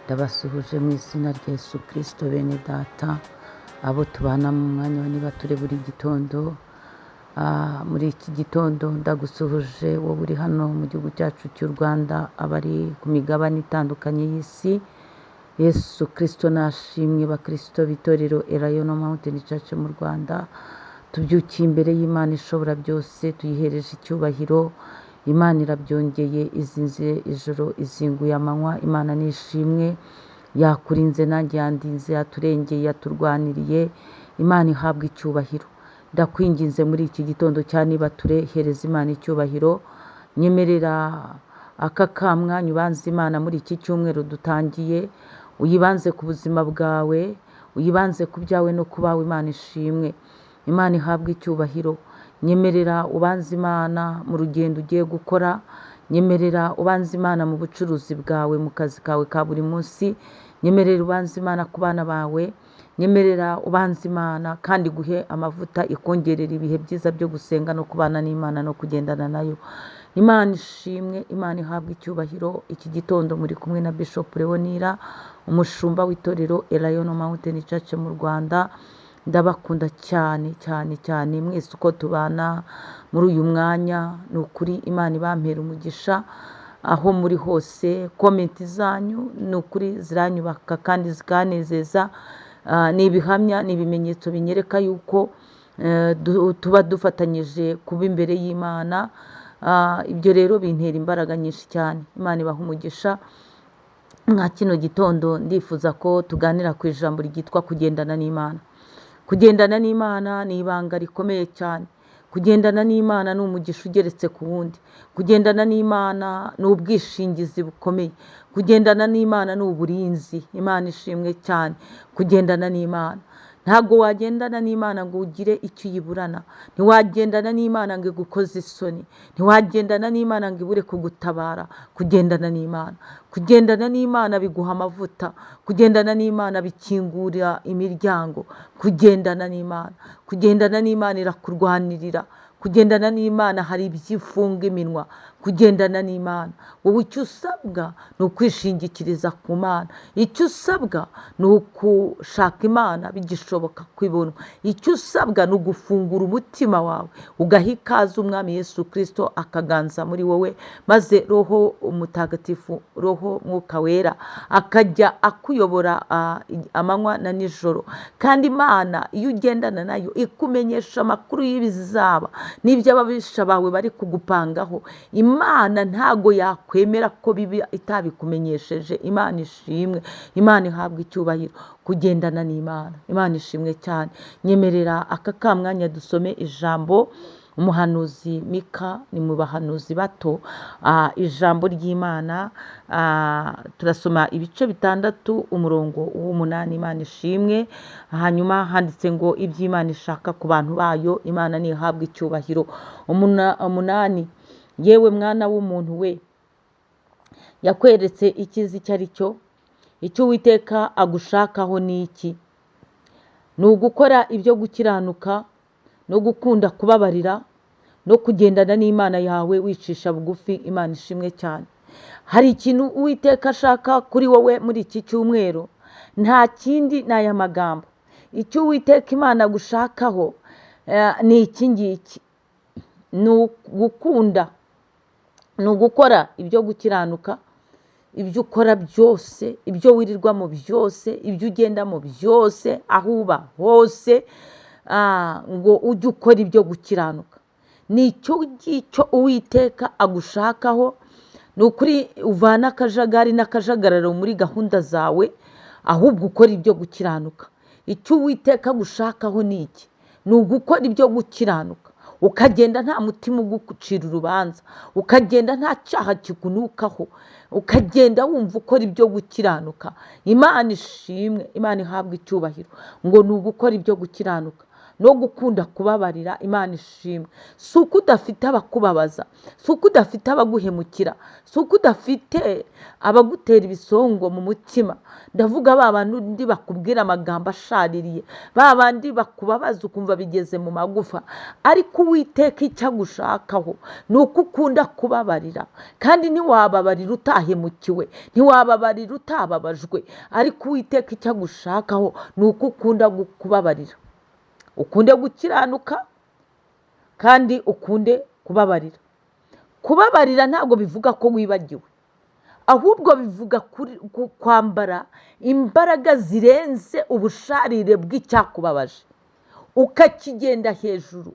Ndabasuhuje mu izina rya Yesu Kristo bene data, abo tubana mu mwanya wa nibature buri gitondo. Muri iki gitondo ndagusuhuje wowe uri hano mu gihugu cyacu cy'u Rwanda, abari ku migabane itandukanye y'isi. Yesu Kristo nashimwe. Bakristo b'itorero Elayono Mountain Church mu Rwanda, tubyukiye imbere y'Imana ishobora byose, tuyihereje icyubahiro. Imana irabyongeye, izinze ijoro, izinguye amanywa. Imana nishimwe, yakurinze nanjye yandinze, yaturengeye, yaturwaniriye. Imana ihabwa icyubahiro. Ndakwinginze muri iki gitondo cya nibature, hereza Imana icyubahiro. Nyemerera aka kamwanya ubanze Imana muri iki cyumweru dutangiye, uyibanze ku buzima bwawe, uyibanze ku byawe no ku bawe. Imana ishimwe, Imana ihabwe icyubahiro. Nyemerera ubanze Imana mu rugendo ugiye gukora, nyemerera ubanze Imana mu bucuruzi bwawe, mu kazi kawe ka buri munsi, nyemerera ubanze Imana ku bana bawe, nyemerera ubanze Imana kandi iguhe amavuta, ikongerera ibihe byiza byo gusenga no kubana n'Imana no kugendana nayo. Imana ishimwe, Imana ihabwe icyubahiro. Iki gitondo muri kumwe na Bishop Leonira, umushumba w'itorero Elayono Mountain Church mu Rwanda. Ndabakunda cyane cyane cyane mwese uko tubana muri uyu mwanya. Ni ukuri Imana ibampera umugisha aho muri hose. Comment zanyu ni ukuri ziranyubaka kandi zikanezeza. Ni ibihamya, ni ibimenyetso binyereka yuko tuba dufatanyije kuba imbere y'Imana. Ibyo rero bintera imbaraga nyinshi cyane. Imana ibaha umugisha. Mwa kino gitondo ndifuza ko tuganira ku ijambo ryitwa kugendana n'Imana. Kugendana n'Imana ni ibanga rikomeye cyane. Kugendana n'Imana ni umugisha ugeretse ku wundi. Kugendana n'Imana ni ubwishingizi bukomeye. Kugendana n'Imana ni uburinzi. Imana ishimwe cyane. Kugendana n'Imana, ntabwo wagendana n'Imana ngo ugire icyo uyiburana. Ntiwagendana n'Imana ngo igukoze isoni. Ntiwagendana n'Imana ngo ibure kugutabara. Kugendana n'Imana, kugendana n'Imana biguha amavuta. Kugendana n'Imana bikingura imiryango. Kugendana n'Imana, kugendana n'Imana irakurwanirira. Kugendana n'Imana hari ibyo ifunga iminwa. Kugendana n'Imana, wowe icyo usabwa ni ukwishingikiriza ku Mana. Icyo usabwa ni ukushaka Imana bigishoboka kwibonwa. Icyo usabwa ni ugufungura umutima wawe, ugaha ikaze Umwami Yesu Kirisito akaganza muri wowe, maze Roho Mutagatifu, Roho Mwuka Wera akajya akuyobora amanywa na nijoro. Kandi Imana iyo ugendana nayo ikumenyesha amakuru y'ibizaba n'ibyo ababisha bawe bari kugupangaho. Imana ntago yakwemera ko biba itabikumenyesheje. Imana ishimwe, Imana ihabwa icyubahiro. Kugendana n'Imana, Imana ishimwe cyane. Nyemerera aka kamwanya dusome ijambo umuhanuzi Mika, ni mu bahanuzi bato, ijambo ry'Imana. Turasoma ibice 6 umurongo w'8. Imana ishimwe. Hanyuma handitse ngo iby'Imana ishaka ku bantu bayo. Imana ntihabwe icyubahiro. 8: yewe mwana w'umuntu we, yakweretse icyiza icyo ari cyo. Icyo Uwiteka agushakaho ni iki? Ni ugukora ibyo gukiranuka no gukunda kubabarira no kugendana n'Imana yawe wicisha bugufi. Imana ishimwe cyane. Hari ikintu Uwiteka ashaka kuri wowe muri iki cyumweru, nta kindi, ni aya magambo. Icyo Uwiteka Imana agushakaho ni iki ngiki: ni ugukunda, ni ugukora ibyo gukiranuka. Ibyo ukora byose, ibyo wirirwamo byose, ibyo ugendamo byose, aho uba hose, ngo ujye ukora ibyo gukiranuka. Ni icyo ngicyo Uwiteka agushakaho. Ni ukuri uvana akajagari n'akajagararo muri gahunda zawe, ahubwo ukora ibyo gukiranuka. Icyo Uwiteka agushakaho ni iki? Ni ugukora ibyo gukiranuka, ukagenda nta mutima ugucira urubanza, ukagenda nta cyaha kikunukaho, ukagenda wumva ukora ibyo gukiranuka. Imana ishimwe, Imana ihabwa icyubahiro. Ngo ni ugukora ibyo gukiranuka, ni no gukunda kubabarira. Imana ishimwe. Si uko udafite abakubabaza, si uko udafite abaguhemukira, si uko udafite abagutera ibisongo mu mutima. Ndavuga ba bandi bakubwira amagambo ashaririye, ba bandi bakubabaza ukumva bigeze mu magufa. Ariko Uwiteka icyo agushakaho ni uko ukunda kubabarira, kandi ntiwababarira utahemukiwe, ntiwababarira utababajwe. Ariko Uwiteka icyo agushakaho ni uko ukunda kubabarira, ukunde gukiranuka kandi ukunde kubabarira. Kubabarira ntabwo bivuga ko wibagiwe, ahubwo bivuga kwambara imbaraga zirenze ubusharire bw'icyakubabaje, ukakigenda hejuru,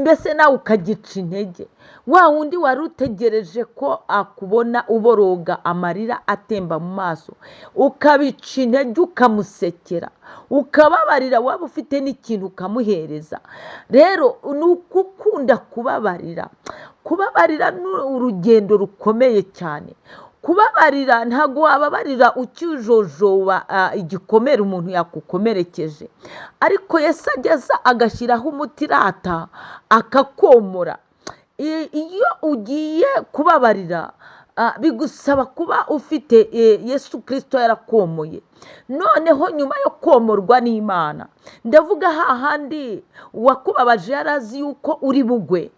mbese nawe ukagica intege. Wa wundi wari utegereje ko akubona uboroga amarira atemba mu maso, ukabica intege, ukamusekera, ukababarira, waba ufite n'ikintu ukamuhereza. Rero ni ukukunda kubabarira. Kubabarira ni urugendo rukomeye cyane. Kubabarira ntabwo wababarira ukijojoba igikomere umuntu yagukomerekeje, ariko Yesu ageza agashyiraho umuti rata akakomora. Iyo ugiye kubabarira bigusaba kuba ufite Yesu Kirisito yarakomoye. Noneho nyuma yo komorwa n'Imana, ndavuga hahandi uwakubabaje yari azi yuko uri bugwe,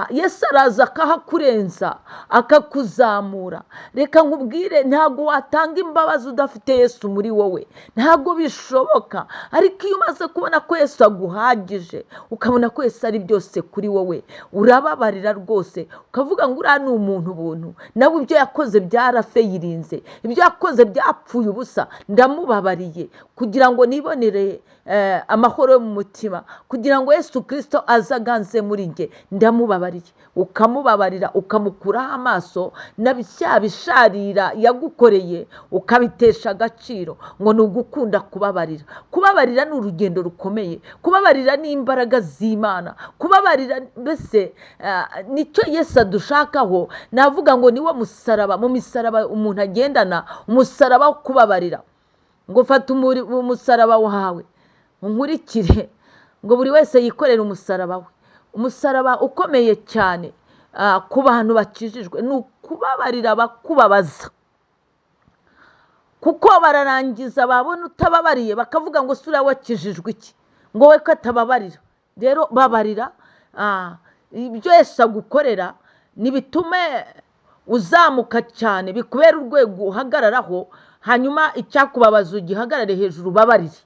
Yesu araza akahakurenza akakuzamura. Reka nkubwire, ntabwo watanga imbabazi udafite Yesu muri wowe, ntabwo bishoboka. Ariko iyo umaze kubona ko Yesu aguhagije, ukabona ko Yesu ari byose kuri wowe, urababarira rwose, ukavuga ngo uriya ni umuntu ubuntu, nawe ibyo yakoze byarafeyirinze, ibyo yakoze byapfuye ubusa, ndamubabariye kugira ngo nibonere amahoro yo mu mutima, kugira ngo Yesu Kirisito aze aganze muri njye, ndamubabariye. Ukamubabarira, ukamukuraho amaso na bya bisharira yagukoreye ukabitesha agaciro, ngo ni ugukunda kubabarira. Kubabarira ni urugendo rukomeye, kubabarira ni imbaraga z'Imana, kubabarira mbese nicyo Yesu adushakaho. Navuga ngo niwo musaraba, mu misaraba umuntu agendana, umusaraba wo kubabarira. Ngo fata umusaraba wawe unkurikire, ngo buri wese yikorere umusaraba we. Umusaraba ukomeye cyane ku bantu bakijijwe ni ukubabarira abakubabaza, kuko bararangiza babona utababariye bakavuga ngo sura wakijijwe iki, ngo we ko atababarira. Rero babarira, ibyo Yesu agukorera ntibitume uzamuka cyane, bikubera urwego uhagararaho, hanyuma icyakubabaza ugihagarare hejuru, ubabarire,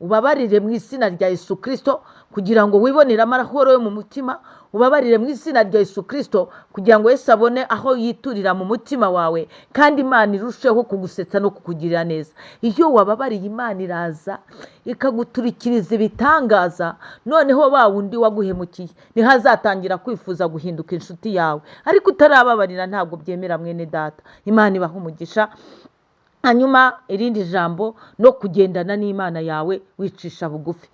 ubabarire mu izina rya Yesu Kirisito kugira ngo wibonere amahoro yo mu mutima, ubabarire mu izina rya Yesu Kirisito kugira ngo Yesu abone aho yiturira mu mutima wawe, kandi Imana irusheho kugusetsa no kukugirira neza. Iyo wababariye Imana iraza ikaguturikiriza ibitangaza, noneho wa wundi waguhemukiye niho azatangira kwifuza guhinduka inshuti yawe. Ariko utarababarira ntabwo byemera, mwene data. Imana ibaha umugisha. Hanyuma irindi jambo no kugendana n'Imana yawe wicisha bugufi.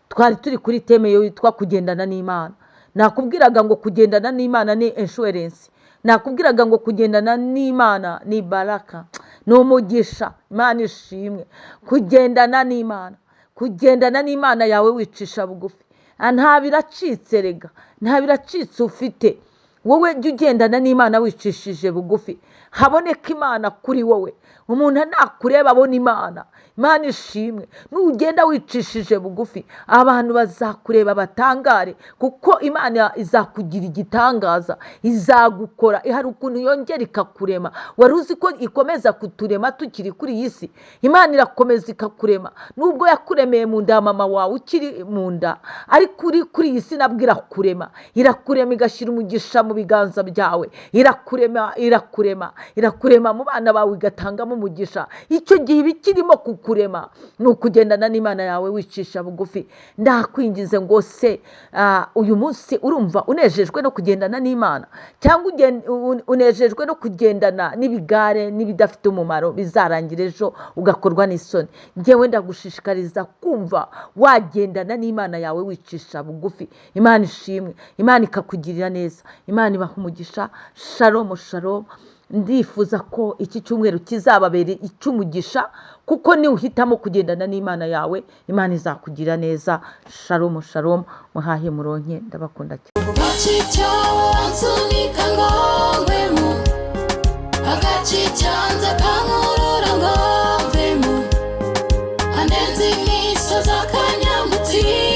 Twari turi kuri theme yitwa kugendana n'Imana. Nakubwiraga ngo kugendana n'Imana ni insurance, nakubwiraga ngo kugendana n'Imana ni baraka, ni umugisha. Imana ishimwe. Kugendana n'Imana, kugendana n'Imana yawe wicisha bugufi. Nta biracitse rega, nta biracitse ufite. Wowe jya ugendana n'Imana wicishije bugufi, haboneka Imana kuri wowe. Umuntu nakureba abona Imana. Imana ishimwe. Nugenda wicishije bugufi, abantu bazakureba batangare, kuko Imana izakugira igitangaza, izagukora. Hari ukuntu yongera ikakurema. Wari uzi ko ikomeza kuturema tukiri kuri iyi si? Imana irakomeza ikakurema, nubwo yakuremeye mu nda ya mama wawe ukiri mu nda, ariko uri kuri iyi si nabwo irakurema. Irakurema igashyira umugisha mu biganza byawe, irakurema, irakurema, irakurema mu bana bawe igatangamo umugisha. Icyo gihe iba ikirimo kukurema. Ni ukugendana n'Imana yawe wicisha bugufi. Ndakwingize ngo se uyu munsi urumva unejejwe no kugendana n'Imana, cyangwa unejejwe no kugendana n'ibigare n'ibidafite umumaro bizarangira ejo ugakorwa n'isoni? Ngewe ndagushishikariza kumva wagendana n'Imana yawe wicisha bugufi. Imana ishimwe, Imana ikakugirira neza, Imana ibaha umugisha. Shalom, shalom. Ndifuza ko iki cyumweru kizababera icy'umugisha, kuko niwuhitamo kugendana n'Imana yawe, Imana izakugira neza. Shalom shalom, muhahe muronke, ndabakunda cyane. Agace wansunika ngo ngwemo, agace cyanze kankurura ngo mvemo, andenze imisozi akanyambutsa.